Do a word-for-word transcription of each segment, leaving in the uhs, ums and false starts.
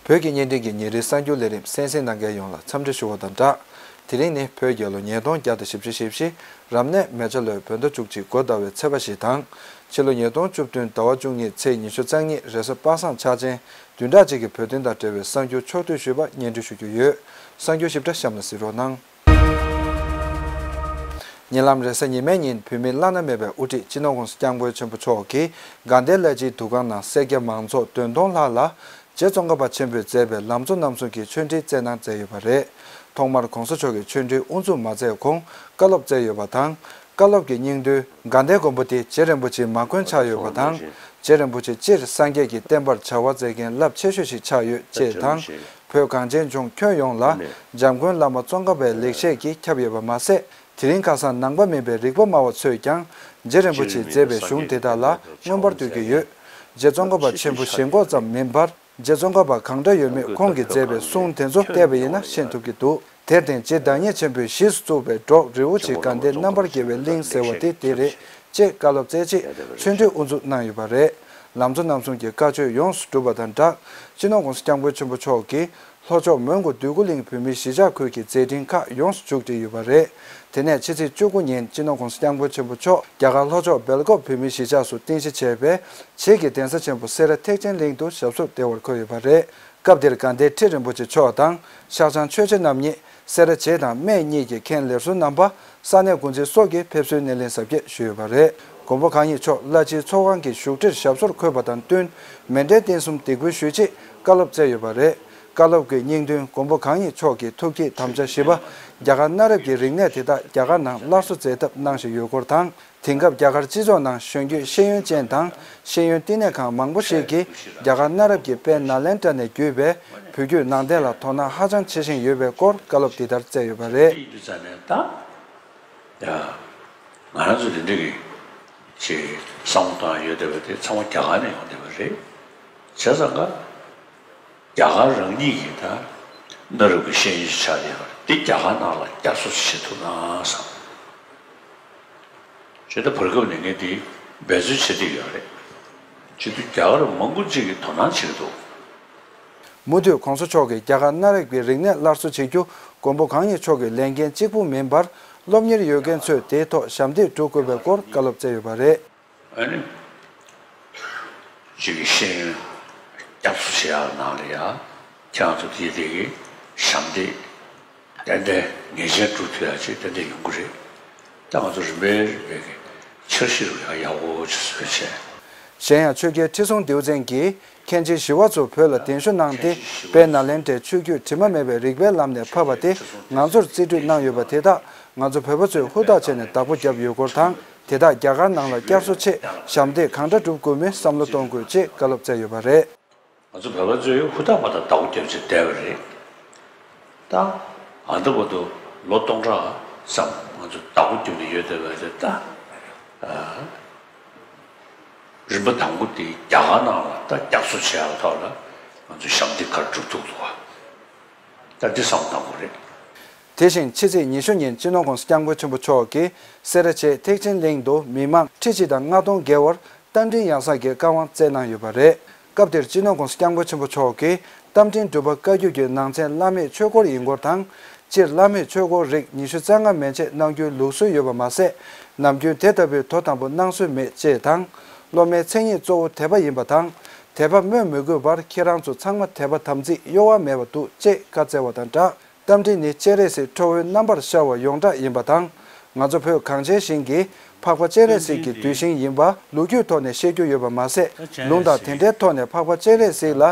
བོད་ཀྱི་བརྙན་འཕྲིན་གྱི་ཉིན་རེའི་གསར་འགྱུར་ལས་རིམ་གསན་གཟིགས་གནང་མཁན་ཡོངས་ལ་འཚམས་འདྲི་ཞུ་བ་དང་སྦྲགས། དེ་རིང་ནི་བོད་རྒྱལ་ལོ་ཉིས་སྟོང་བརྒྱ་དང་བཞི་བཅུ་ཞེ་བཞི། རབ་གནས་མེ་བྱ་ལོའི་བོད་ཟླ་བཅུ་གཅིག་འགོ་ཟླ་བའི་ཚེས་པ་ཞིག་དང་། ཕྱི་ལོ་ཉིས་སྟོང་བཅུ་བདུན་ཟླ་བ་བཅུ་གཉིས་ཚེས་ཉི་ཤུ་རྩ་གཉིས་རེས་གཟའ་པ་སངས་འཆར་ཅན། བདུན་ཕྲག་གཅིག་གི་བོད་དོན་དང་འབྲེལ་བའི་གསར་འགྱུར་ཕྱོགས་བསྡུས་ཞུས་པ་སྙན་སྒྲོན་ཞུ་རྒྱུ་ཡོད། གསར་འགྱུར་ཞིབ་ཕྲ་གཤམ་ལ་གཟིགས་རོགས་གནང་། ཉེ་ལམ་རེས་གཟའ་ཉི་མའི་ཉིན་བོད་མིའི་བླ་ན་མེད་པའི་དབུ་ཁྲིད་སྤྱི་ནོར་༸གོང་ས་༸སྐྱབས་མགོན་ཆེན་པོ་མཆོག་གིས་དགའ་ལྡན་བླ་སྤྱིའི་འདུ་ཁང་ནང་སེར་སྐྱ་མང་ཚོགས་བདུན་སྟོང་ལྷག་ལ་རྗེ་ཙོང་ཁ་པ་ཆེན་པོས་མཛད་པའི་ལམ་གཙོ་རྣམ་གསུམ་གྱི་ཆོས་འབྲེལ་སྩལ་གནང་མཛད་ཡོད་པ་རེད། ཐོག་མར་༸གོང་ས་མཆོག་གིས་ཆོས་འབྲེལ་དབུ་འཛུགས་མ་མཛད་གོང་བཀའ་སློབ་སྩལ་ཡོད་པ་དང་། བཀའ་སློབ་ཀྱི་སྙིང་དོན། དགའ་ལྡན་མགོན་པོ་དེ་རྗེ་རིན་པོ་ཆེའི་མ་དགོན་ཆགས་ཡོད་པ་དང་། རྗེ་རིན་པོ་ཆེ་སྤྱིར་སངས་རྒྱས་ཀྱི་བསྟན་པར་བྱ་བ་མཛད་མཁན་རླབས་ཆེ་ཤོས་ཤིག་ཆགས་ཡོད་ཅེས་དང་། བོད་གངས་ཅན་ལྗོངས་ཁྱོན་ཡོངས་ལ་འཇམ་མགོན་བླ་མ་ཙོང་ཁ་པའི་ལེགས་བཤད་ཀྱིས་ཁྱབ་ཡོད་པ་མ་ཟད། དེ་རིང་ཁ་སང་ནང་པ་མིན་པའི་རིག་པ་སྨྲ་བ་ཚོས་ཀྱང་རྗེ་རིན་པོ་ཆེས་མཛད་པའི་གཞུང་དེ་དག་ལ་མངོན་པར་འདོད་ཀྱི་ཡོད། རྗེ་ཙོང་ཁ་པ་ཆེན་པོ་ཞེན་ཁོག་ཙམ་མིན་པར། རྗེ་ཙོང་ཁ་པ་གང་འདྲ་ཡོད་མེད་ཁོང་གིས་མཛད་པའི་གསུང་དེ་ཚོ་བལྟས་པ་ཡིན་ན་ཤེས་ཐུབ་ཀྱི་འདུག་དེར་བརྟེན་རྗེ་བདག་ཉིད་ཆེན་པོས་གཞིས་སུ་བཙུགས་པའི་འབྲོག་རི་བོ་ཆེ་དགའ་ལྡན་རྣམ་པར་རྒྱལ་བའི་གླིང་ཟེར་བ་དེ་དེ་རེད་ཅེས་བཀའ་སློབ་སྩལ་རྗེས་ཆོས་འབྲེལ་དབུ་འཛུགས་གནང་ཡོད་པ་རེད། ལམ་གཙོ་རྣམ་གསུམ་གྱི་བཀའ་ཆོས་ཡོངས་སུ་གྲུབ་པ་དང་སྦྲགས། སྤྱི་ནོར་༸གོང་ས་༸སྐྱབས་མགོན་ཆེན་པོ་མཆོག་གིས་ལྷོ་ཕྱོགས་མོན་གྷོ་འདོད་རྒུ་གླིང་བོད་མིའི་གཞིས་ཆགས་ཁུལ་གྱི་མཛད་འཕྲིན་ཁག་ཡོངས་སུ་མཇུག་བསྒྲིལ་ཡོད་པ་རེད། དེ་ནས་ཕྱི་ཚེས་བཅུ་དགུ་ཉིན་སྤྱི་ནོར་༸གོང་ས་༸སྐྱབས་མགོན་ཆེན་པོ་མཆོག་རྒྱ་གར་ལྷོ་ཕྱོགས་སྦེལ་ཀོབ་བོད་མིའི་གཞིས་ཆགས་སུ་རྟེན་གཞི་བྱས་པའི་བྱེས་ཀྱི་གདན་ས་ཆེན་པོ་སེ་ར་ཐེག་ཆེན་གླིང་དུ་ཞབས་སོར་བདེ་བར་འཁོད་ཡོད་པ་རེད། སྐབས་དེར་དགའ་ལྡན་ཁྲི་རིན་པོ་ཆེ་མཆོག་དང་ཤག་བྱང་ཆོས་རྗེ་རྣམ་གཉིས། སེ་ར་བྱེས་དང་སྨད་གཉིས་ཀྱི་མཁན་ལས་ཟུར་རྣམ་པ། ས་གནས་འགོ་འཛིན་སོགས་ཀྱིས་ཕེབས་བསུའི་སྣེ་ལེན་གཟབ་རྒྱས་ཞུས་ཡོད་པ་རེད། མགོན་པོ་གང་ཉིད་མཆོག་བླ་སྤྱིའི་ཚོགས་ཁང་གི་བཞུགས་ཁྲིར་ཞབས་སོར་འཁོད་པ་དང་བསྟུན། མཎྜལ་རྟེན་གསུམ་འདེགས་འབུལ་ཞུས་རྗེས་བཀའ་སློབ་སྩལ་ཡོད་པ་རེད། བཀའ་སློབ་ཀྱི་སྙིང་དོན། མགོན་པོ་གང་ཉིད་མཆོག་གི་ཐུགས་བསྐྱེད་དམ་བཅའ་བཞི་པ། རྒྱ་གར་གནའ་རབས་ཀྱི་རིག་གནས་དེ་དག་རྒྱ་གར་ནང་སླར་གསོ་མཛད་ཐབས་གནང་བཞིན་ཡོད་སྐོར་དང་། དེང་སྐབས་རྒྱ་གར་སྤྱི་ཚོགས་ནང་གཞོན་སྐྱེས་ཤེས་ཡོན་ཅན་དང་ཤེས་ཡོན་བསྟི་གནས་ཁང་མང་པོ་ཞིག་གིས་རྒྱ་གར་གནའ་རབས་ཀྱི་དཔེ་ནཱ་ལེནྡྲ་ནས་བརྒྱུད་པའི་བོད་བརྒྱུད་ནང་བསྟན་ལ་དོ་སྣང་ཧ་ཅང་བྱེད་བཞིན་ཡོད་པའི་སྐོར་བཀའ་སློབ་འདི་ལྟར་སྩལ་ཡོད་པ་རེད། ཡིན་དུས་ཙང་ནས་ད། ཡ། ང་རང་ཚོ་དེ་འདྲ་གི་ཅིག་བསམ་བློ་བཏང་ཡོད་བསྡད་པ་དེ་ཚང་མ་རྒྱ་གར་ནས་ཡོང་བསྡད་པ་རེད། བྱས་ཙང་ཀ་རྒྱ་གར་རང་ཉིད་ཀྱི་ད་གནའ་རབས་ཀྱི་ཤེས་ཡོན་ཆགས་བསྡད་པ་རེད། དེ་རྒྱ་གར་ནང་ལ་བསྐྱར་གསོ་བྱེད་ཐུབ་ན་བསམ། བྱས་ད་བར་སྐབས་ནས་ངས་འདི་འབད་རྩོལ་བྱེད་བསྡད་ཡོད་རེད། བྱེད་དུས་རྒྱ་གར་མང་པོ་ཅིག་གིས་དོ་སྣང་བྱེད་ཀྱི་འདུག་མུ་མཐུད་༸གོང་ས་མཆོག་གིས་རྒྱ་གར་གནའ་རབས་ཀྱི་རིག་གནས་སླར་གསོ་བྱེད་རྒྱུ་མགོན་པོ་གང་ཉིད་མཆོག་གི་ལས་འགན་གཅིག་པུ་མིན་པར། སློབ་གཉེར་ཡོད་མཁན་ཚོས་དེའི་ཐོག་ཞབས་འདེགས་སྒྲུབ་དགོས་པའི་སྐོར་བཀའ་སློབ་སྩལ་ཡོད་པ་རེད། ཨ་ནི། ཅིག་གི་ཤེས་ཡོན་བསྐྱར་གསོ་བྱེད་ཡག་ནང་ལ་ཡ། ཁྱེད་རང་ཚོ་དེའི་དེ་གི་ཞབས་འདེགས་ཏན་ཏན་ངེས་ཅན་སྒྲུབ་ཐུབ་ཡག་ཅིག་ཏན་ཏན་ཡོང་གི་རེད། ད་ང་ཚོ་རིམ་པས་རིམ་པས་ཀྱི་འཆར་གཞི་རུ་ཡག་ཡག་པོ་ཅིག་བཟོས་བྱས། གཞན་ཡང་ཆོས་རྒྱལ་ཁྲི་སྲོང་ལྡེའུ་བཙན་གྱིས་མཁན་ཆེན་ཞི་བ་འཚོ་བོད་ལ་གདན་ཞུ་གནང་སྟེ་དཔལ་ནཱ་ལེནྡྲའི་ཆོས་བརྒྱུད་དྲི་མ་མེད་པའི་རིག་པའི་ལམ་ནས་ཕབ་པ་དེ་ང་ཚོར་རྩིས་སྤྲོད་གནང་ཡོད་པ་དེ་དག་ང་ཚོ་བོད་པ་ཚོས་ཧུར་ཐག་བྱས་ནས་བདག་པོ་བརྒྱབ་ཡོད་སྐོར་དང་། དེ་དག་རྒྱ་གར་ནང་ལ་བསྐྱར་གསོ་ཆེད་ཞབས་འདེགས་གང་འདྲ་སྒྲུབ་དགོས་མིན་བསམ་བློ་གཏོང་དགོས་ཅེས་བཀའ་སློབ་སྩལ་ཡོད་པ་རེད། ང་ཚོ་བོད་པ་ཚོས་ཧུར་ཐག་མ་ཐག་བདག་པོ་རྒྱབ་བྱས་བསྡད་པ་རེད། ད་ཨ་འདི་བར་དུ་ལོ་སྟོང་ཕྲག་ཙམ་ང་ཚོ་བདག་པོ་རྒྱབ་ནས་ཡོད་བསྡད་པ་རེད། ད་ཨ་རིམ་པ་དང་པོ་དེ་རྒྱ་གར་ནང་ལ་ད་བསྐྱར་གསོ་བྱེད་ཡག་ཐོག་ལ་ང་ཚོ་ཞབས་འདེགས་ག་རེ་སྒྲུབ་ཐུབ་ཐུབ་པ། ད་འདི་བསམ་བློ་བཏང་དགོས་རེད། དེ་བཞིན་ཕྱི་ཚེས་ཉི་ཤུ་ཉིན་སྤྱི་ནོར་༸གོང་ས་༸སྐྱབས་མགོན་ཆེན་པོ་མཆོག་གིས་སེ་ར་བྱེས་ཐེག་ཆེན་གླིང་དུ་མི་མང་ཁྲི་གཅིག་དང་ལྔ་སྟོང་བརྒལ་བར་རྟ་མགྲིན་ཡང་གསང་གི་བཀའ་དབང་སྩལ་གནང་ཡོད་པ་རེད། སྐབས་དེར་སྤྱི་ནོར་༸གོང་ས་༸སྐྱབས་མགོན་ཆེན་པོ་མཆོག་གིས་རྟ་མགྲིན་སྒྲུབ་པ་བཀའ་བརྒྱུད་ཀྱི་ནང་ཚན་བླ་མེད་ཆོས་འཁོར་ཡིན་སྐོར་དང་། སྤྱིར་བླ་མེད་ཆོས་འཁོར་རིགས་ཉི་ཤུ་རྩ་ལྔ་མན་ཆད་གནང་རྒྱུའི་ལུགས་སྲོལ་ཡོད་པ་མ་ཟད། ནམ་རྒྱུན་དེ་ལྟ་བུའི་དོ་དམ་པོ་གནང་སྲོལ་མེད་ཅེས་དང་། སློབ་མའི་མཚན་ཉིད་གཙོ་བོ་དད་པ་ཡིན་པ་དང་། དད་པ་སྨོས་མི་དགོས་པར་ཁྱེད་རང་ཚོ་ཚང་མ་དད་པ་དམ་ཚིག་གཡོ་བ་མེད་པ་འདུག་ཅེས་བཀའ་སྩལ་བ་དང་སྦྲགས། རྟ་མགྲིན་ནི་སྤྱན་རས་གཟིགས་ཁྲོ་བོའི་རྣམ་པར་ཤར་བ་ཡོངས་གྲགས་ཡིན་པ་དང་། ང་ཚོ་བོད་གངས་ཅན་ཞིང་གི་འཕགས་པ་སྤྱན་རས་གཟིགས་ཀྱི་གདུལ་ཞིང་ཡིན་པ་ལོ་རྒྱུས་ཐོག་ནས་བཤད་རྒྱུ་ཡོད་པ་མ་ཟད། ལུང་དང་དེ་འདྲའི་ཐོག་ནས་འཕགས་པ་སྤྱན་རས་གཟིགས་ལ་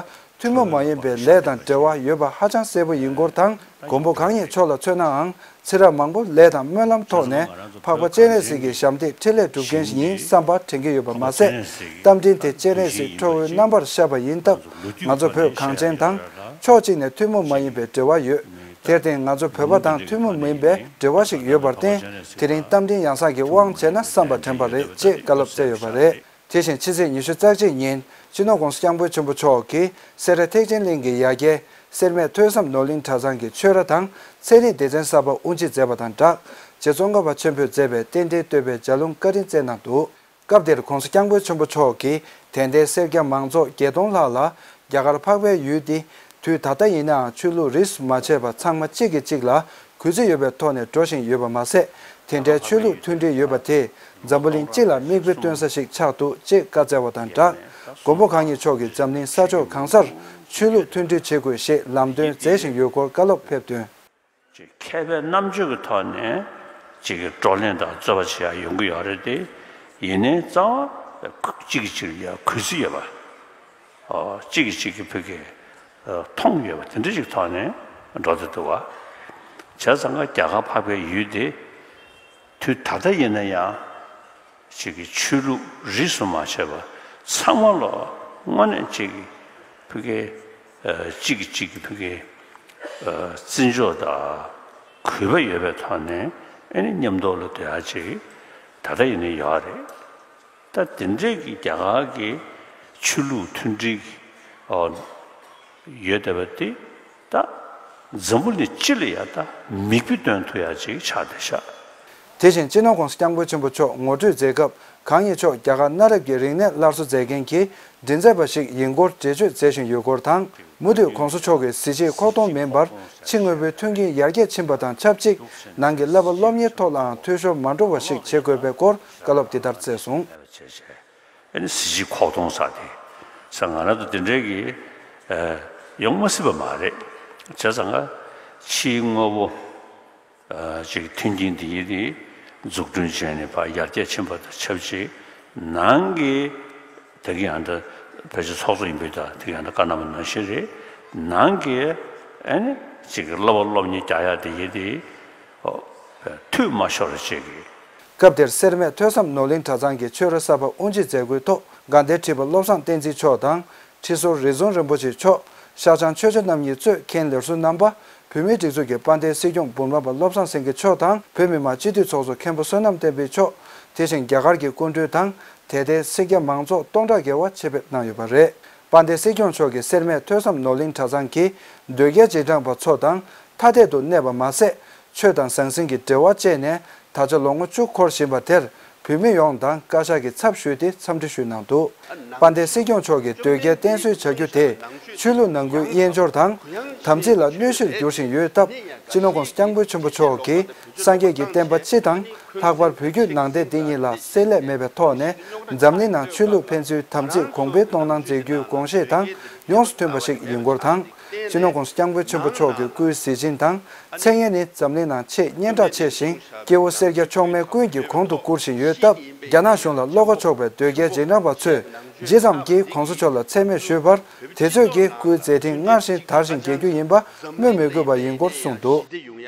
ཐུན་མོང་མ་ཡིན་པའི་ལས་དང་འབྲེལ་བ་ཡོད་པ་ཧ་ཅང་གསལ་པོ་ཡིན་སྐོར་དང་། མགོན་པོ་གང་ཉིད་མཆོག་ལ་མཚོན་ནའང་ཚེ་རབས་མང་པོ་ལས་དང་སྨོན་ལམ་ཐོག་ནས་འཕགས་པ་སྤྱན་རས་གཟིགས་ཀྱི་ཞབས་འདེགས་འཕྲིན་ལས་སྒྲུབ་མཁན་ཡིན་བསམ་པ་དྲན་གྱི་ཡོད་པ་མ་ཟད། རྟ་མགྲིན་དེ་སྤྱན་རས་གཟིགས་ཁྲོ་བོའི་རྣམ་པར་ཤར་བ་ཡིན་སྟབས། ང་ཚོ་བོད་གངས་ཅན་དང་ཕྱོགས་གཅིག་ནས་ཐུན་མོང་མ་ཡིན་པའི་འབྲེལ་བ་ཡོད། དེར་བརྟེན་ང་ཚོ་བོད་པ་དང་ཐུན་མོང་མིན་པའི་འབྲེལ་བ་ཞིག་ཡོད་པར་བརྟེན། དེ་རིང་རྟ་མགྲིན་ཡང་གསང་གི་དབང་བྱས་ན་བསམ་པ་དྲན་པ་རེད་ཅེས་བཀའ་སློབ་སྩལ་ཡོད་པ་རེད། དེ་བཞིན་ཕྱི་ཚེས་ཉི་ཤུ་རྩ་གཅིག་ཉིན་སྤྱི་ནོར་༸གོང་ས་༸སྐྱབས་མགོན་ཆེན་པོ་མཆོག་གིས་སེ་ར་ཐེག་ཆེན་གླིང་གི་ཡ་གྱལ་སེར་སྨད་ཐོས་བསམ་ནོར་གླིང་གྲྭ་ཚང་གི་ཆོས་ར་དང་ཚན་རིག་སྡེ་ཚན་གསར་པ་དབུ་འབྱེད་མཛད་པ་དང་སྦྲགས། རྗེ་ཙོང་ཁ་པ་ཆེན་པོས་མཛད་པའི་རྟེན་འབྲེལ་བསྟོད་པའི་ལྗགས་ལུང་བཀའ་དྲིན་སྩལ་གནང་འདུག་སྐབས་དེར་༸གོང་ས་༸སྐྱབས་མགོན་ཆེན་པོ་མཆོག་གིས་དད་ལྡན་སེར་སྐྱ་མང་ཚོགས་བརྒྱད་སྟོང་ལྷག་ལ་རྒྱ་གར་འཕགས་པའི་ཡུལ་ཏེ་ དུས་ད་ལྟ་ཡིན་ནའང་ཆོས་ལུགས་རིས་སུ་མ་ཆད་པར་ཚང་མ་གཅིག་གིས་གཅིག་ལ་གུས་བརྩི་ཡོད་པའི་ཐོག་ནས་འགྲོ་བཞིན་ཡོད་པ་མ་ཟད། དེ་འདྲའི་ཆོས་ལུགས་མཐུན་སྒྲིལ་ཡོད་པ་དེས་འཛམ་བུ་གླིང་སྤྱི་ལ་མིག་དཔེ་སྟོན་ས་ཞིག་ཆགས་འདུག་ཅེས་བཀའ་སྩལ་བ་དང་སྦྲགས། མགོན་པོ་གང་ཉིད་མཆོག་གིས་འཛམ་གླིང་ས་ཕྱོགས་གང་སར་ཆོས་ལུགས་མཐུན་སྒྲིལ་བྱེད་དགོས་ཞེས་ལམ་སྟོན་མཛད་བཞིན་ཡོད་སྐོར་བཀའ་སློབ་ཕེབས་དོན། ཅིག་མཁས་པའི་རྣམ་དཔྱོད་ཀྱི་ཐོག་ནས་ཅིག་གི་བགྲོ་གླེང་དང་རྩོད་པ་བྱེད་ཡ་ཡོང་གི་ཡོད་རེད་དེ། ཡིན་ནའི་རྩ་བ་གཅིག་གིས་གཅིག་ལ་གུས་བརྩི་ཡོད་པ། ཨོ། གཅིག་གིས་གཅིག་གི་ཕ་གི་མཐོང་ཡོད་པ་དེ་འདྲ་ཞིག་ཐོག་ནས་འགྲོ་བསྡད་འདུག་བ། བྱས་ཙང་ཀ་རྒྱ་གར་འཕགས་པའི་ཡུལ་དེ་དུས་ད་ལྟ་ཡིན་ན་ཡང་། ཅིག་གི་ཆོས་ལུགས་རིས་སུ་མ་ཆད་པ་ཚང་མ་ལོ་དངོས་གནས་ཅིག་གི་ཕ་གི་ཨ་གཅིག་གིས་གཅིག་གི་ཕ་གི་ཨ་བརྩི་འཇོག་དང་གུས་པ་ཡོད་པའི་ཐོག་ནས་ཨ་ནི་མཉམ་དུ་ལ་སྡོད་ཡ་ཅིག་ད་ལྟ་ཡིན་ནའི་ཡོད་རེད། ད་དེ་འདྲས་ཀྱི་རྒྱ་གར་གྱི་ཆོས་ལུགས་མཐུན་སྒྲིལ་གྱི་ཨ་ཡོད་བསྡད་པ་དེ་ད་འཛམ་བུ་གླིང་སྤྱི་ལ་ཡ་ད་མིག་དཔེ་སྟོན་ཐུབ་ཡ་ཅིག་ཆགས་བསྡད་ཤག་དེ་བཞིན་སྤྱི་ནོར་༸གོང་ས་༸སྐྱབས་མགོན་ཆེན་པོ་མཆོག་ངོ་སྤྲོད་མཛད་སྐབས་གང་ཉིད་མཆོག་རྒྱ་གར་གནའ་རབས་ཀྱི་རིག་གནས་སླར་གསོ་མཛད་མཁན་གྱི་མགྲིན་ཚབ་པ་ཞིག་ཡིན་སྐོར་འགྲེལ་བརྗོད་མཛད་བཞིན་ཡོད་སྐོར་དང་། མུ་མཐུད་༸གོང་ས་མཆོག་གི་གཟི་བརྗིད་ཁོག་སྟོང་མིན་པར་ཕྱི་དངོས་པོའི་མཐུན་རྐྱེན་ཡར་རྒྱས་ཕྱིན་པ་དང་ཆབས་ཅིག་ནང་གི་བསླབ་པ་སློབ་གཉེར་ཐོག་ལའང་འཐུས་ཤོར་མ་འགྲོ་བ་ཞིག་བྱེད་དགོས་པའི་སྐོར་བཀའ་སློབ་འདི་ལྟར་སྩལ་སོང་། ཨ་ནི་གཟི་བརྗིད་ཁོག་སྟོང་ཟེར་དེ་ས་ང་རང་ཚོ་དེ་འདྲའི་གི་ཨ་ཡོང་མ་སྲིད་པ་མ་རེད། བྱས་ཙང་ཀ་ཕྱིའི་དངོས་པོ་ཨ་ཅིག་མཐུན་རྐྱེན་དེ་ཡི་དེ་འཛུགས་སྐྲུན་བྱས་ནས་ཕར་ཡར་རྒྱས་ཕྱིན་པ་དང་ཆབས་ཅིག་ནང་གི་དེ་གི་ཡང་འདྲ་བོད་ཀྱི་ཚོགས་གཙོ་ཡིན་པའི་ད་དེ་གི་ཡང་འདྲ་བཀའ་གནང་བ་ནང་བཞིན་རེད། ནང་གི་ཨ་ནི་ཅིག་གི་བསླབ་པ་སློབ་གཉེར་རྒྱག་ཡ་དེ་ཡི་དེ་ཨོ་འཐུས་མ་ཤོར་བ་བྱེད་དགོས། སྐབས་དེར་སེར་སྨད་ཐོས་བསམ་ནོར་གླིང་གྲྭ་ཚང་གི་ཆོས་ར་གསར་པ་དབུ་འབྱེད་མཛད་སྒོའི་ཐོག་དགའ་ལྡན་ཁྲི་པ་བློ་བཟང་བསྟན་འཛིན་མཆོག་དང་། ཁྲི་ཟུར་རི་ཛོན་རིན་པོ་ཆེ་མཆོག་ཤར་བྱང་ཆོས་རྗེ་རྣམ་གཉིས་གཙོས་མཁན་ལས་ཟུར་རྣམ་པ། བོད་མིའི་སྒྲིག་འཛུགས་ཀྱི་དཔལ་ལྡན་སྲིད་སྐྱོང་འབུམ་རམས་པ་བློ་བཟང་སེང་གེ་མཆོག་དང་། བོད་མི་མང་སྤྱི་འཐུས་ཚོགས་གཙོ་མཁན་པོ་བསོད་ནམས་བསྟན་འཕེལ་མཆོག་དེ་བཞིན་རྒྱ་གར་གྱི་སྐུ་མགྲོན་དང་། དད་ལྡན་སེར་སྐྱ་མང་ཚོགས་སྟོང་ཕྲག་བརྒལ་བ་ཆེད་ཕེབས་གནང་ཡོད་པ་རེད། དཔལ་ལྡན་སྲིད་སྐྱོང་མཆོག་གིས་སེར་སྨད་ཐོས་བསམ་ནོར་གླིང་གྲྭ་ཚང་གི་དོལ་རྒྱལ་རྗེས་འབྲང་པ་ཚོ་དང་ཐ་དད་དུ་གནས་པ་མ་ཟད། ཆོས་དང་ཟང་ཟིང་གི་འབྲེལ་བ་བཅད་ནས་ད་ཆ་ལོ་ངོ་བཅུ་འཁོར་བཞིན་པ་དེར་བོད་མི་ཡོངས་དང་བཀའ་ཤག་གིས་ཚབ་ཞུས་ཏེ་འཚམས་འདྲི་ཞུས་གནང་འདུག་དཔལ་ལྡན་སྲིད་སྐྱོང་མཆོག་གིས་དོལ་རྒྱལ་བསྟེན་གསོལ་བྱ་རྒྱུ་དེ་ཆོས་ལུགས་ནང་ཁུལ་དབྱེན་སྦྱོར་དང་། དམ་ཚིག་ལ་གནོད་གཞིར་འགྱུར་བཞིན་ཡོད་སྟབས། སྤྱི་ནོར་༸གོང་ས་༸སྐྱབས་མགོན་ཆེན་པོ་མཆོག་གིས་སངས་རྒྱས་ཀྱི་བསྟན་པ་སྤྱི་དང་། ལྷག་པར་བོད་བརྒྱུད་ནང་བསྟན་འདི་ཉིད་ལ་བསྲེ་ལྷད་མེད་པའི་ཐོག་ནས་འཛམ་གླིང་ནང་ཆོས་ལུགས་ཕན་ཚུན་དམ་ཚིག་གོང་འཕེལ་གཏོང་གནང་མཛད་རྒྱུའི་དགོངས་བཞེད་དང་ཡོངས་སུ་མཐུན་པ་ཞིག་ཡིན་སྐོར་དང་། སྤྱི་ནོར་༸གོང་ས་༸སྐྱབས་མགོན་ཆེན་པོ་མཆོག་གི་སྐུའི་གཟི་བྱིན་དང་མཚན་སྙན་ནི་འཛམ་གླིང་ནང་ཆེས་སྙན་གྲགས་ཆེ་ཞིང་། སྐྱེ་བོ་སེར་སྐྱ་མཆོག་དམན་ཀུན་གྱི་གོང་དུ་བཀུར་བཞིན་ཡོད་སྟབས། རྒྱ་ནག་གཞུང་ལ་བློ་ཁ་ཕྱོགས་པའི་དོལ་རྒྱལ་རྗེས་འབྲང་པ་ཚོས་ཇི་ཙམ་གྱིས་༸གོང་ས་མཆོག་ལ་མཚན་སྨད་ཞུས་པར། དེ་ཚོས་ཀྱིས་སྐུའི་མཛད་འཕྲིན་སྔར་བཞིན་དར་ཞིང་རྒྱས་རྒྱུ་ཡིན་པ་སྨོས་མི་དགོས་པ་ཡིན་སྐོར་གསུངས་འདུག་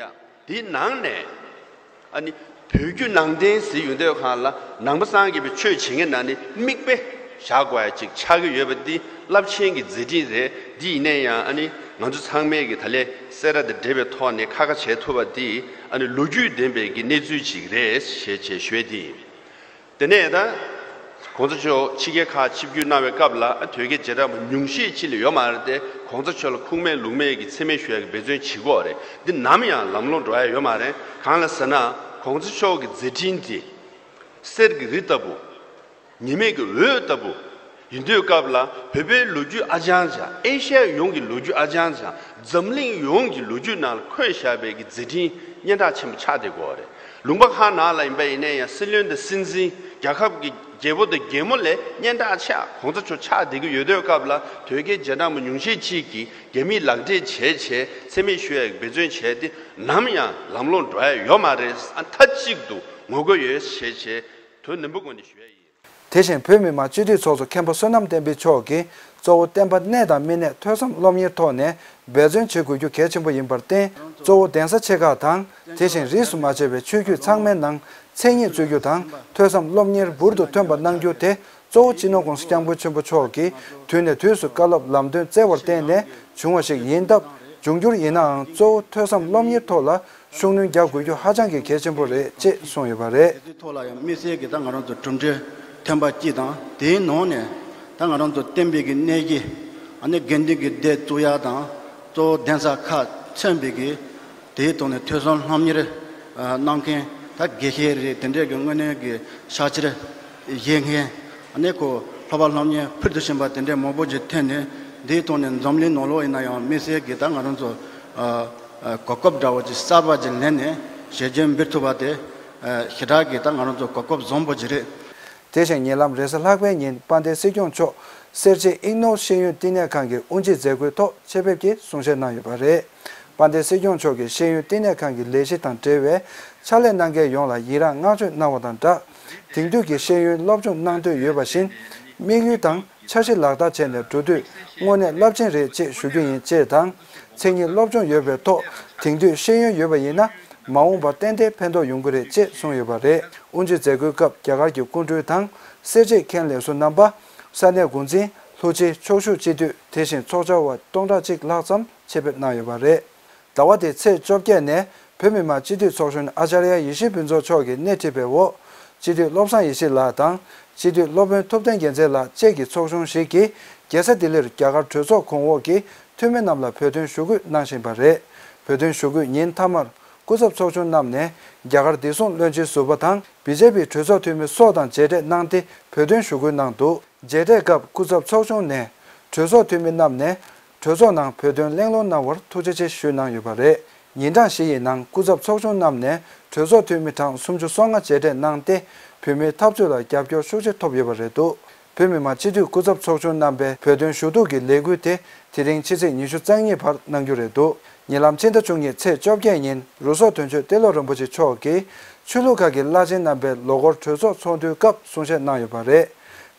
དེའི་ནང་ནས། ཨ་ནི། བོད་བརྒྱུད་ནང་བསྟན་ཟེར་ཡོང་དུས་སྒང་ལ་ནང་པ་སངས་རྒྱས་པའི་ཆོས་བྱེད་མཁན་ནང་ནས་མིག་དཔེ་བཞག་དགོས་ཡ་ཅིག་ཆགས་ཀྱི་ཡོད་པ་འདི་རླབས་ཆེན་གྱི་མཛད་འཕྲིན་རེད། འདི་ཡིན་ན་ཡང་ཨ་ནི་ང་ཚོ་ཚང་མས་ཀྱི་ད་ལན་སེ་ར་དང་འབྲེལ་བའི་ཐོག་ནས་ཁ་ཁ་བྱེད་ཐུབ་པ་འདི་ཨ་ནི་ལོ་རྒྱུས་ལྡན་པའི་གི་གནས་ཚུལ་ཅིག་རེད་ཞེས་བྱས་ཞུ་ཡས་འདི་ཡིན། དེ་ནས་ད། གོང་ས་མཆོག་ཕྱི་རྒྱལ་ཁག་ཆིབས་བསྒྱུར་གནང་བའི་སྐབས་ལ་དོལ་རྒྱལ་རྗེས་འབྲང་པ་ཉུང་ཤས་ཅིག་ལས་ཡོད་མ་རེད་དེ། གོང་ས་མཆོག་ལ་ཁུངས་མེད་ལུང་མེད་ཀྱི་མཚན་སྨད་ཞུ་ཡ་གི་འབད་བརྩོན་བྱེད་ཀྱི་ཡོད་རེད། འདི་ནམ་ཡང་ལམ་ལྷོང་འགྲོ་ཡ་ཡོད་མ་རེད། གང་ལ་ཟེར་ན། གོང་ས་མཆོག་གི་མཛད་འཕྲིན་དེ་གསེར་གྱི་རི་ལྟ་བུ། ཉི་མའི་གི་འོད་ལྟ་བུ། ཡིན་དུས་སྐབས་ལ་བོད་པའི་ལོ་རྒྱུས་ཨ་ཅང་ཅང་། ཨེ་ཤ་ཡ་ཡོངས་ཀྱི་ལོ་རྒྱུས་ཨ་ཅང་ཅང་། འཛམ་གླིང་ཡོངས་ཀྱི་ལོ་རྒྱུས་ནང་ལ་འཁོད་བཞག་པའི་གི་མཛད་འཕྲིན་སྙན་གྲགས་ཆེན་པོ་ཆགས་བསྡད་ཀྱི་ཡོད་རེད། ལུང་པ་ཁག་ནང་ལ་ཡིན་པ་ཡིན་ན་ཡང་སྲིད་བློན་དང་སྲིད་འཛིན། རྒྱལ་ཁབ་ཀྱི་རྒྱལ་པོ་དང་རྒྱལ་མོ་ལས་སྙན་གྲགས་ཆེ་གོང་ས་མཆོག་ཆགས་བསྡད་ཀྱི་ཡོད་དུས་སྐབས་ལ་དོལ་རྒྱལ་རྗེས་འབྲང་པ་ཉུང་ཤས་ཅིག་གིས་རྒྱ་མིས་ལག་འབྲེལ་བྱས་བྱས་མཚན་སྨད་ཞུ་ཡ་གི་འབད་བརྩོན་བྱས་ཏེ་ནམ་ཡང་ལམ་ལྷོང་འགྲོ་ཡ་ཡོད་མ་རེད། ཨ་མཐའ་གཅིག་ཏུ་ངོ་རྒོལ་ཡོད་ཞེས་བྱས་དོན་ནན་པོ་སྒོ་ནས་ཞུ་ཡ་ཡིན། དེ་བཞིན་བོད་མི་མང་སྤྱི་འཐུས་ཚོགས་གཙོ་མཁན་པོ་བསོད་ནམས་བསྟན་འཕེལ་མཆོག་གིས་གཙོ་བོ་བསྟན་པ་གནས་དང་མི་གནས་ཐོས་བསམ་སློབ་གཉེར་ཐོག་ནས་འབད་བརྩོན་བྱེད་དགོས་རྒྱུ་གལ་ཆེན་པོ་ཡིན་པར་བརྟེན། གཙོ་བོ་གདན་ས་ཆེ་ཁག་དང་དེ་བཞིན་རིས་སུ་མ་ཆད་པའི་ཆོས་བརྒྱུད་ཚང་མའི་ནང་མཚན་ཉིད་གཙོས་རྒྱུ་དང་ཐོས་བསམ་སློབ་གཉེར་འབུར་དུ་ཐོན་པ་གནང་རྒྱུ་དེ་གཙོ་བོ་སྤྱི་ནོར་༸གོང་ས་༸སྐྱབས་མགོན་ཆེན་པོ་མཆོག་གིས་དུས་ནས་དུས་སུ་བཀའ་སློབ་ལམ་སྟོན་སྩལ་བར་བརྟེན་ནས་བྱུང་བ་ཞིག་ཡིན་སྟབས། འབྱུང་འགྱུར་ཡིན་ནའང་གཙོ་བོ་ཐོས་བསམ་སློབ་གཉེར་ཐོག་ལ་ཤུགས་སྣོན་རྒྱག་དགོས་རྒྱུ་ཧ་ཅང་གི་གལ་ཆེན་པོ་རེད་ཅེས་གསུངས་ཡོད་པ་རེད། དེ་ཚོའི་ཐོག་ལ་ཡང་དམིགས་བསལ་གྱི་ད་ང་རང་ཚོ་གྲུབ་འབྲས་ཐོན་པ་གཅིག་དང་། དེའི་ནང་ནས་ད་ང་རང་ཚོ་བསྟན་པའི་གི་གནས་ཀྱི་ཨ་ནི་དགེ་འདུན་གྱི་སྡེ་བཙུགས་ཡ་དང་། གཙོ་བོ་གདན་ས་ཁག་མཚོན་པའི་གི་དེའི་ཐོག་ནས་ཐོས་བསམ་སློབ་གཉེར་གནང་མཁན་ད་དགེ་བཤེས་རེད། དེ་འདྲའི་གི་དངོས་གནས་གི་ཕྱག་ཕྱིར་བཞེས་མཁན། ཨ་ནི་ཁོ་སློབ་པ་སློབ་གཉེར་ཕུལ་དུ་ཕྱིན་པ་དེ་འདྲའི་མང་པོ་ཅིག་ཐོན་ནས། འདིའི་ཐོག་ནས་འཛམ་གླིང་ནང་ལོགས་ཡིན་ན་ཡང་དམིགས་བསལ་གྱི་ད་ང་རང་ཚོ་ཨ་ཨ་གོ་སྐབས་འདྲ་བོ་ཅིག་གསར་པ་ཅིག་ལེན་ནས་ཞལ་རྒྱུན་འབུལ་ཐུབ་པ་དེ་ཨ་ཞེ་དྲག་གི་ད་ང་རང་ཚོ་གོ་སྐབས་བཟང་པོ་ཅིག་རེད། དེ་བཞིན་ཉེ་ལམ་རེས་གཟའ་ལྷག་པའི་ཉིན་དཔལ་ལྡན་སྲིད་སྐྱོང་མཆོག་སེར་བྱེས་ཨིག་ནོར་ཤེས་ཡོན་བསྟི་གནས་ཁང་གི་དབུ་འབྱེད་མཛད་སྒོའི་ཐོག་ཆེད་ཕེབས་ཀྱིས་གསུང་བཤད་གནང་ཡོད་པ་རེད། དཔལ་ལྡན་སྲིད་སྐྱོང་མཆོག་གིས་ཤེས་ཡོན་བསྟི་གནས་ཁང་གི་ལས་གཞི་དང་འབྲེལ་བའི་ཕྱག་ལས་གནང་མཁན་ཡོངས་ལ་ཡི་རངས་བསྔགས་བརྗོད་གནང་བ་དང་སྦྲགས། དེང་དུས་ཀྱི་ཤེས་ཡོན་སློབ་སྦྱོང་གནང་འདོད་ཡོད་པ་བཞིན། དམིགས་ཡུལ་དང་འཆར་གཞི་ལག་བསྟར་བྱས་ནས་འགྲོ་དུས་དངོས་གནས་རླབས་ཆེན་རེད་ཅེས་ཞུ་རྒྱུ་ཡིན་ཅེས་དང་། མཚན་ཉིད་སློབ་སྦྱོང་ཡོད་པའི་ཐོག་དེང་དུས་ཤེས་ཡོན་ཡོད་པ་ཡིན་ན་མ་འོངས་པར་ཏན་ཏན་ཕན་ཐོགས་ཡོང་གི་རེད་ཅེས་གསུངས་ཡོད་པ་རེད། དབུ་འབྱེད་མཛད་སྒོའི་སྐབས་རྒྱ་གར་གྱི་སྐུ་མགྲོན་དང་སེར་བྱེས་མཁན་ལས་ཟུར་རྣམ་པ། ས་གནས་འགོ་འཛིན། ལྷུ་ཆེ། ཕྱོགས་བཞུགས་སྤྱི་འཐུས། དེ་བཞིན་ཚོགས་བཅར་བ་སྟོང་ཕྲག་གཅིག་ལྷག་ཙམ་ཆེད་ཕེབས་གནང་ཡོད་པ་རེད། ཟླ་བ་འདིའི་ཚེས་བཅོ་བརྒྱད་ནས་བོད་མི་མང་སྤྱི་འཐུས་ཚོགས་གཞོན་ཨ་ཅཱརྱ་ཡེ་ཤེས་ཕུན་ཚོགས་མཆོག་གིས་སྣེ་ཁྲིད་པའི་འོག་སྤྱི་འཐུས་བློ་བཟང་ཡེ་ཤེས་ལགས་དང་། སྤྱི་འཐུས་སློབ་དཔོན་ཐུབ་བསྟན་རྒྱལ་མཚན་ལགས་བཅས་ཀྱི་ཚོགས་ཆུང་ཞིག་གིས་རྒྱལ་ས་ལྡི་ལིར་རྒྱ་གར་གྲོས་ཚོགས་གོང་འོག་གི་འཐུས་མི་རྣམས་ལ་བོད་དོན་ཞུ་སྐུལ་གནང་བཞིན་པ་རེད། བོད་དོན་ཞུ་སྐུལ་ཉིན་མཐའ་མར་སྐུ་ཚབ་ཚོགས་ཆུང་རྣམས་ནས་རྒྱ་གར་བདེ་སྲུང་བློན་ཆེན་ཟུར་པ་དང་། བི་ཇེ་པི་གྲོས་ཚོགས་འཐུས་མི་སོགས་དང་མཇལ་འཕྲད་གནང་སྟེ་བོད་དོན་ཞུ་སྐུལ་གནང་འདུག་མཇལ་འཕྲད་སྐབས་སྐུ་ཚབ་ཚོགས་ཆུང་ནས་གྲོས་ཚོགས་འཐུས་མི་རྣམས་ནས་གྲོས་ཚོགས་ནང་བོད་དོན་གླེང་སློང་གནང་བར་ཐུགས་རྗེ་ཆེ་ཞུས་གནང་ཡོད་པ་རེད། ཉིན་གྲངས་བཞི་ཡི་ནང་སྐུ་ཚབ་ཚོགས་ཆུང་རྣམས་ནས་གྲོས་ཚོགས་འཐུས་མི་གྲངས་སུམ་ཅུ་སོ་ལྔ་མཇལ་འཕྲད་གནང་སྟེ་བོད་མིའི་འཐབ་རྩོད་ལ་རྒྱབ་སྐྱོར་ཤུགས་ཆེ་ཐོབ་ཡོད་པ་རེད་འདུག་བོད་མི་མང་སྤྱི་འཐུས་སྐུ་ཚབ་ཚོགས་ཆུང་རྣམ་པས་བོད་དོན་ཞུ་གཏུག་གི་ལས་འགུལ་དེ་དེ་རིང་ཕྱི་ཚེས་ཉི་ཤུ་རྩ་གཉིས་བར་གནང་རྒྱུ་རེད་འདུག་ཉེ་ལམ་ཕྱི་ཟླ་བཅུ་གཉིས་ཚེས་བཅོ་བརྒྱད་ཉིན་རུ་ཟོག་དོན་གཅོད་ཏེ་ལོ་རིན་པོ་ཆེ་མཆོག་གིས་ཆོས་ལུགས་ཁག་གི་བླ་ཆེན་རྣམ་པའི་ལོ་འཁོར་གྲོས་ཚོགས་ཚོགས་འདུའི་སྐབས་གསུང་བཤད་གནང་ཡོད་པ་རེད།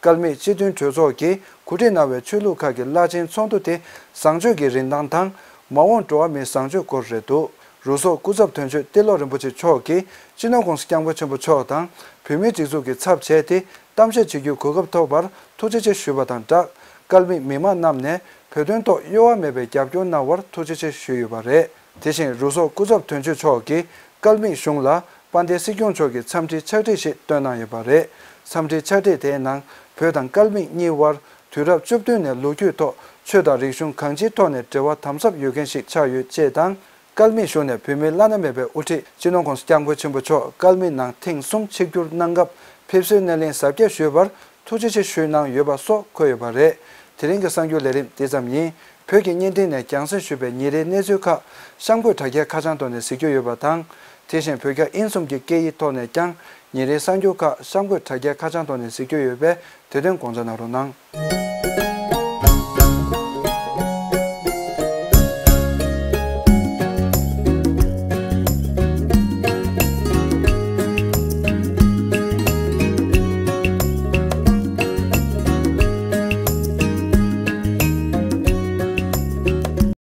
ཀལ་མིག་སྤྱི་མཐུན་གྲོས་ཚོགས་ཀྱིས་གོ་སྒྲིག་གནང་བའི་ཆོས་ལུགས་ཁག་གི་བླ་ཆེན་ཚོགས་འདུ་དེ་བཟང་སྤྱོད་ཀྱི་རིན་ཐང་དང་མ་འོངས་འགྲོ་བ་མིའི་བཟང་སྤྱོད་སྐོར་རེད་འདུག་རུ་ཟོག་སྐུ་ཚབ་དོན་གཅོད་ཏེ་ལོ་རིན་པོ་ཆེ་མཆོག་གིས་སྤྱི་ནོར་༸གོང་ས་༸སྐྱབས་མགོན་ཆེན་པོ་མཆོག་དང་བོད་མིའི་སྒྲིག་འཛུགས་ཀྱི་ཚབ་བྱས་ཏེ། གཏམ་བཤད་བྱེད་རྒྱུའི་གོ་སྐབས་ཐོབ་པར་ཐུགས་རྗེ་ཆེ་ཞུས་པ་དང་སྦྲགས། ཀལ་མིག་མི་མང་རྣམས་ནས་བོད་དོན་ཐོག་གཡོ་བ་མེད་པའི་རྒྱབ་སྐྱོར་གནང་བར་ཐུགས་རྗེ་ཆེ་ཞུས་ཡོད་པ་རེད། དེ་བཞིན་རུ་ཟོག་སྐུ་ཚབ་དོན་གཅོད་མཆོག་གིས་ཀལ་མིག་གཞུང་ལ་དཔལ་ལྡན་སྲིད་སྐྱོང་མཆོག་གི་འཚམས་འདྲིའི་ཕྱག་བྲིས་ཤིག་བཏོན་གནང་ཡོད་པ་རེད། འཚམས་འདྲིའི་ཕྱག་བྲིས་དེའི་ནང་བོད་དང་ཀལ་མིག་གཉིས་དབར་དུས་རབས་བཅུ་བདུན་ནས་ལོ་རྒྱུས་ཐོག་ཆོས་དང་རིག་གཞུང་གང་ཅིའི་ཐོག་ནས་འབྲེལ་བ་དམ་ཟབ་ཡོད་མཁན་ཞིག་ཆགས་ཡོད་ཅེས་དང་། ཀལ་མིག་གཞུང་ནས་བོད་མིའི་བླ་ན་མེད་པའི་དབུ་ཁྲིད་སྤྱི་ནོར་༸གོང་ས་༸སྐྱབས་མགོན་ཆེན་པོ་མཆོག་ཀལ་མིག་ནང་ཐེངས་གསུམ་ཆིབས་བསྒྱུར་གནང་སྐབས་ཕེབས་བསུའི་སྣེ་ལེན་གཟབ་རྒྱས་ཞུས་པར་ཐུགས་རྗེ་ཆེ་ཞུས་གནང་ཡོད་པ་སོགས་འཁོད་ཡོད་པ་རེད། དེ་རིང་གི་གསར་འགྱུར་ལས་རིམ་འདི་ཙམ་ཡིན། བོད་ཀྱི་བརྙན་འཕྲིན་ནས་རྒྱང་སྲིང་ཞུས་པའི་ཉིན་རེའི་གནས་ཚུལ་ཁག་གཤམ་འཁོད་དྲ་རྒྱའི་ཁ་བྱང་ཐོག་ནས་གཟིགས་རྒྱུ་ཡོད་པ་དང་། དེ་བཞིན་བོད་རྒྱ་དབྱིན་གསུམ་གྱི་སྐད་ཡིག་ཐོག་ནས་ཀྱང་ཉིན་རེའི་གསར་འགྱུར་ཁག་གཤམ་འཁོད་དྲ་རྒྱའི་ཁ་བྱང་ཐོག་ནས་གཟིགས་རྒྱུ་ཡོད་པས་དེ་དོན་དགོངས་འཇགས་གནང་རོགས་གནང་།